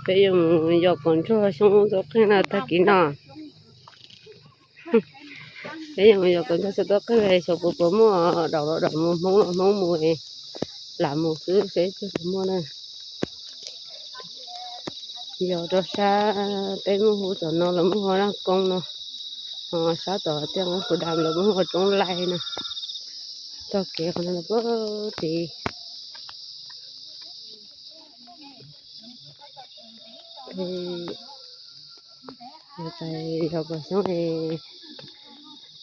Peb yuav mus yos kaus ntsuag xyoob tuab qeej na tag kis no. Peb yuav mus yos kaus ntsuag xyoob tuab qeej, xyov puas puas muaj, daus los daus mus, hmoob los hmoob mus, lam mus xwb seb puas muaj na. Yos rau sab peb muaj hu tom no los muaj hu laj koob no, ho sab tom tiaj nqeeb puas dam los muaj hu roob lais no. Tog kev qhov no puag tid. Yog kaus xyoob,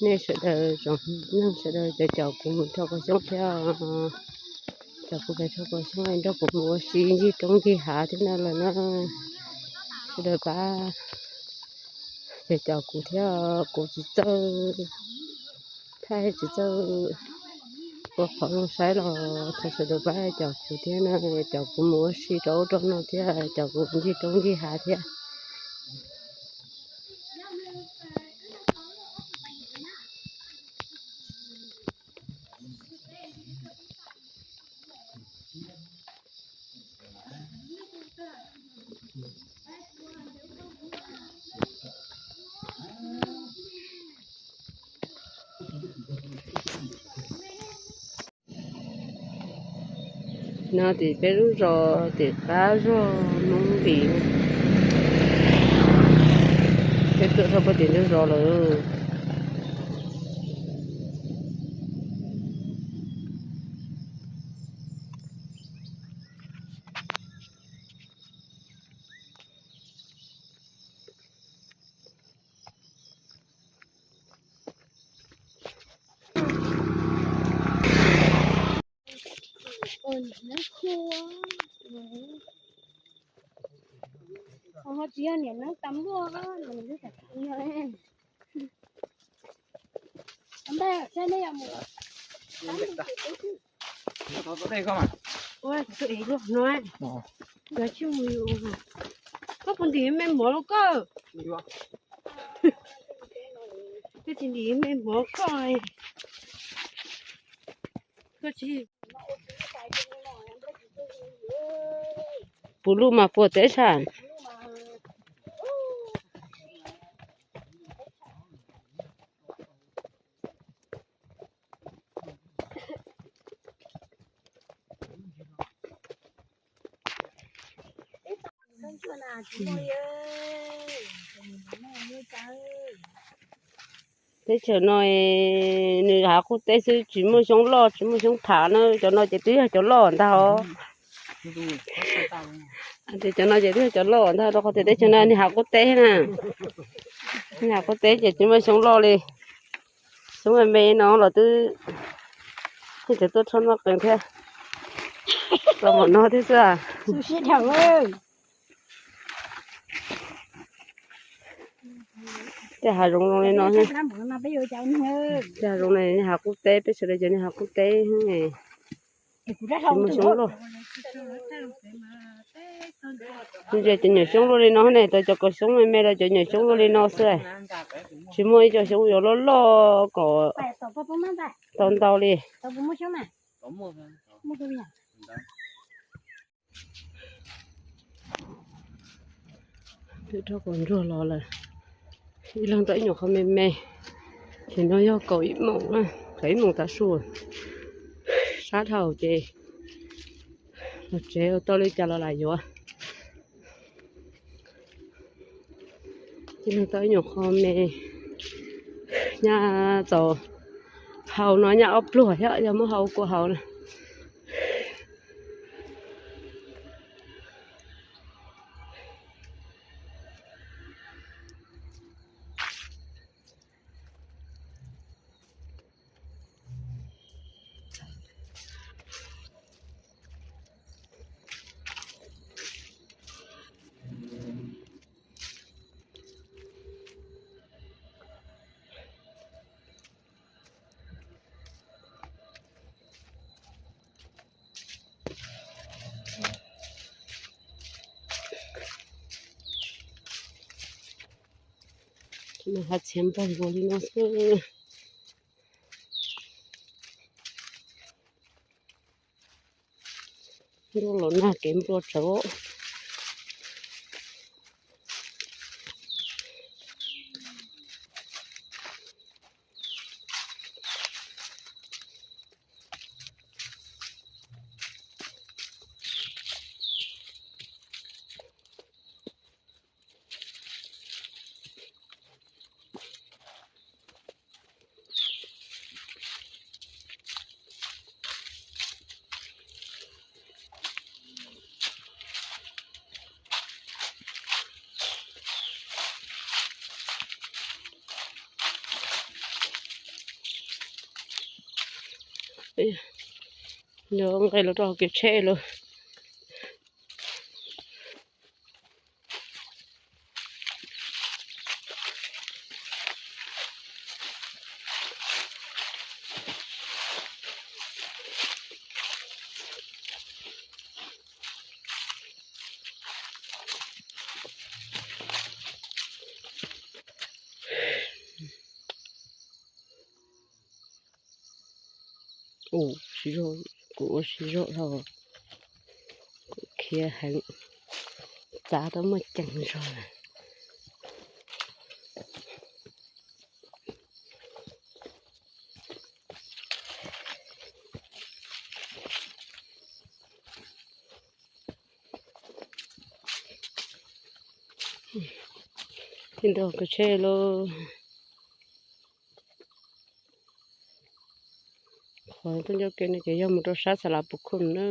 nej sawv daws tsoom neeg sawv daws caum kuv mus rho kaus xyoob thiab, caum kuv mus rho kaus xyoob nrog kuv mus ua si ncig roob ncig hav thiab na los na. Sawv daws pab caum kuv thiab, kuv tsis txawj thaij, tsis txawj ua qhov zoo saib los thov sawv daws pab caum kuv thiab na, caum kuv mus ua si rau ub rau no thiab, caum kuv ncig roob ncig hav thiab. No tim peb lub zos tim qab zos Hmoob Lis, peb tuaj txog puag tim ntug zos lawm. Tsis yog niam neeb tas luaj, ua tsis ev luaj no, koj puas ntim me mov los koj? Koj tsis ntim me mov koj, koj tsis puv lub mas puas teb tshaj. Teb chaws no nws hav qub teb xwb, tsis muaj xyoob loj tsis muaj xyoob thav na, cov no ces twb yog cov loj ntag os. Ces cov no ces twb yog cov loj ntag, rau qhov tias teb chaws no nws hav qub teb na, nws hav qub teb ces tsis muaj xyoob loj li. Xyoob me me no los twb, twb tseem tuaj rho noj qees thiab, tau npaum no thiab xwb. Tej hav zoov zoo li no, tej hav zoov no niag hav qub teb, peb sawv daws cov niag hav qub teb, tsis muaj xyoob loj. Cov nyuam xyoob luaj li no ne, tau cov kaus xyoob me me los cov nyuam xyoob luaj li no xwb, tsis muaj ib co xyoob yuav loj loj kom tau ntau li. Twb rho kaus ntsuag los lawm, ib leeg tau ib nyuam qho me me. Ces no yog kaum ib moos, kaum ib moos tav su, sab dhau ces los tsev tau li cas los lam yuav. Ib leeg tau ib nyuam qho me, nyaj txaus hau no nyaj ob pluag thiab, yog muab hau kua hau na. Hav txhia npog nkuas li no xwb. Ntuj los nag kev nplua tsawv. Nqes los rau hauv kev tsheb lawm. Ua si zog, kuv ua si zog dhau, kuv khiav heev, txav rau muaj ceem zog lawm. Tig nrog kev tsheb lauj. Qhov tuaj ncauj ke no ces yog mus rau sab Xalas Pus Khum na.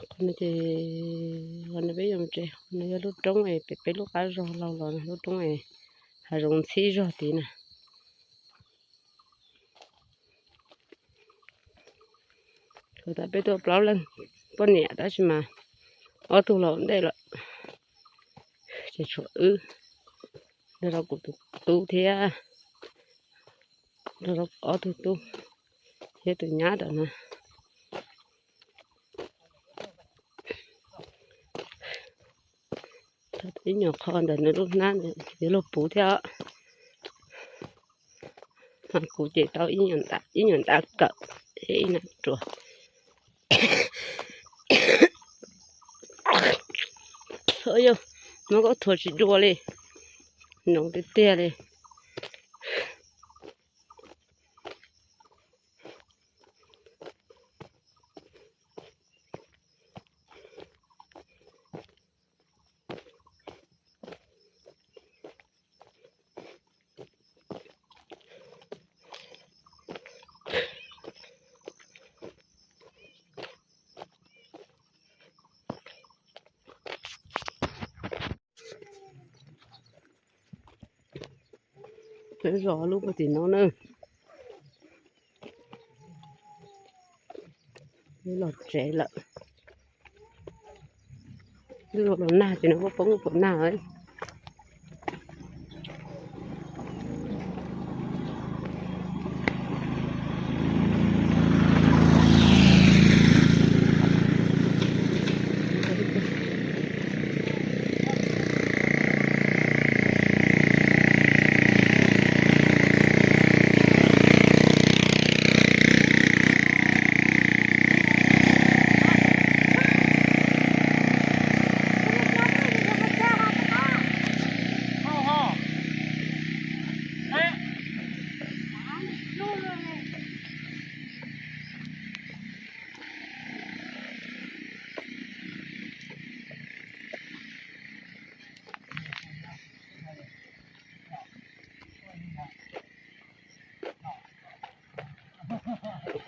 Qhov no ces, qhov no peb yuav mus tsev, qhov no yog lub roob es pem peb lub qab zog laug los lub roob es hav zoov ntxhib zog tid na. Thaum tas peb tuaj plaub leeg poj niam tab sis mas ob tug los ntej lawm, ces tshuav wb, nrog rau kuv tus tub thiab, nrog rau ob tug tub thiab tus nyab ntawm no. Tau ib nyuag qho ntawm nws lub hnab yuav luag puv thiab. Kuv ces tau ib nyuag ntav kawm thiab ib nab ruas. Yog, muab koj thuav tsis dua li, noov tiag tiag li. Peb zos lub puag tim no na. Los tsev lawm. Twb los nag ces no poob poob nag.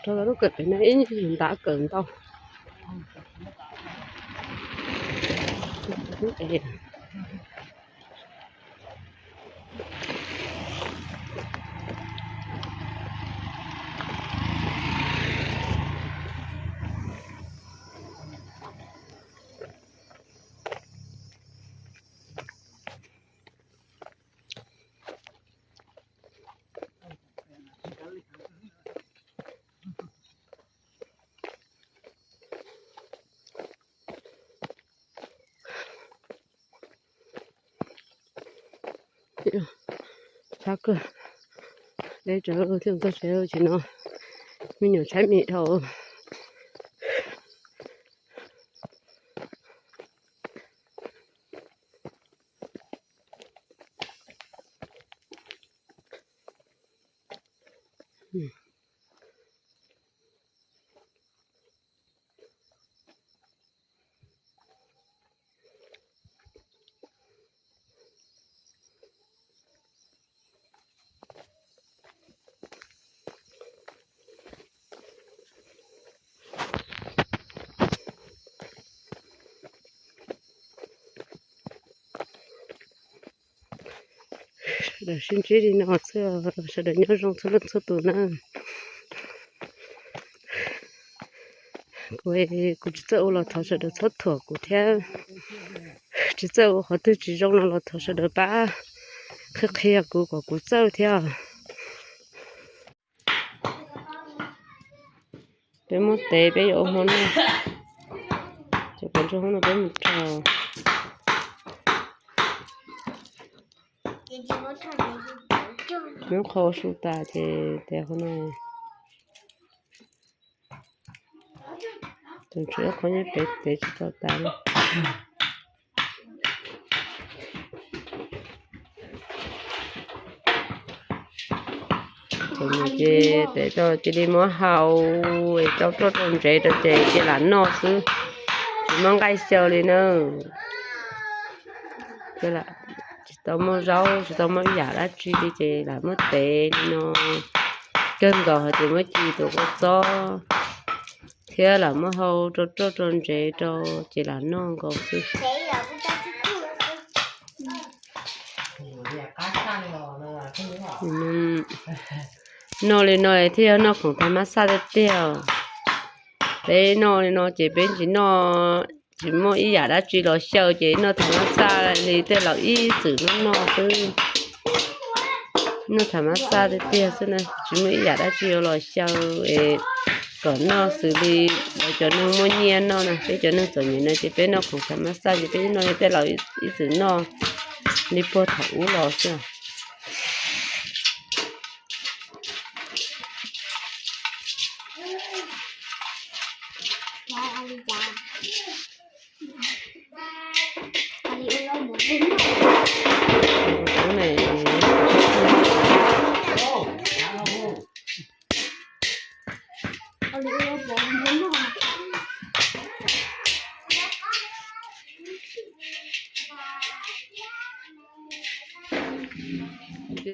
Rau lub kawm pem no ib nyuag ntav kawm ntau. Tshab kawg, deb tsawv thiaj txog tsev tsis no, me nyuam tshaib me dhau. Sawv daws sib ntsib li no xwb, sawv daws nyob zoo txhua leej txhua tus na. Kuv, kuv tsis txawj ua los thov sawv daws txhob thuam kuv thiab. Tsis txawj ua qhov twg tsis zoo no los thov sawv daws pab qhia qhia kuv kom kuv txawj thiab. Peb muab tev peb yuav ua hmo noj. Cov kav ntsuag no peb mus rau nub qhov su tas ces tev qhov no. Tus tswv qhov nyob pem tev tsis tau tas li. Ces nws ces tev tau cia li muab hau es rau roj rau ntsev rau ces cia lam noj xwb, tsis muaj nqaij xyaw li na. Tsis tau muaj zaub tsis tau muaj ib yam dab tsi li ces lam muab tev li no. Kawg nkaus hais tias muab ci tus kua txob thiab lam muab hau rau roj rau ntsev rau ces lam noj nkaus xwb. Noj li no thiaj yog noj khoom thav mab xaj tiag tiag. Peb noj li no ces peb tsis noj, tsis muaj ib yam dab tsi los xyaw ces noj thav mab xaj li tej laus ib txwm noj noj xwb. Noj thav mab xaj tiag tiag xwb na, tsis muaj ib yam dab tsi yuav los xyaw es kom noj xws li lawv cov neeg muaj nyiaj noj na. Peb cov neeg txom nyem no ces peb noj khoom thav mab xaj ces peb noj li tej laus ib txwm noj li puag thaum ub los xwb.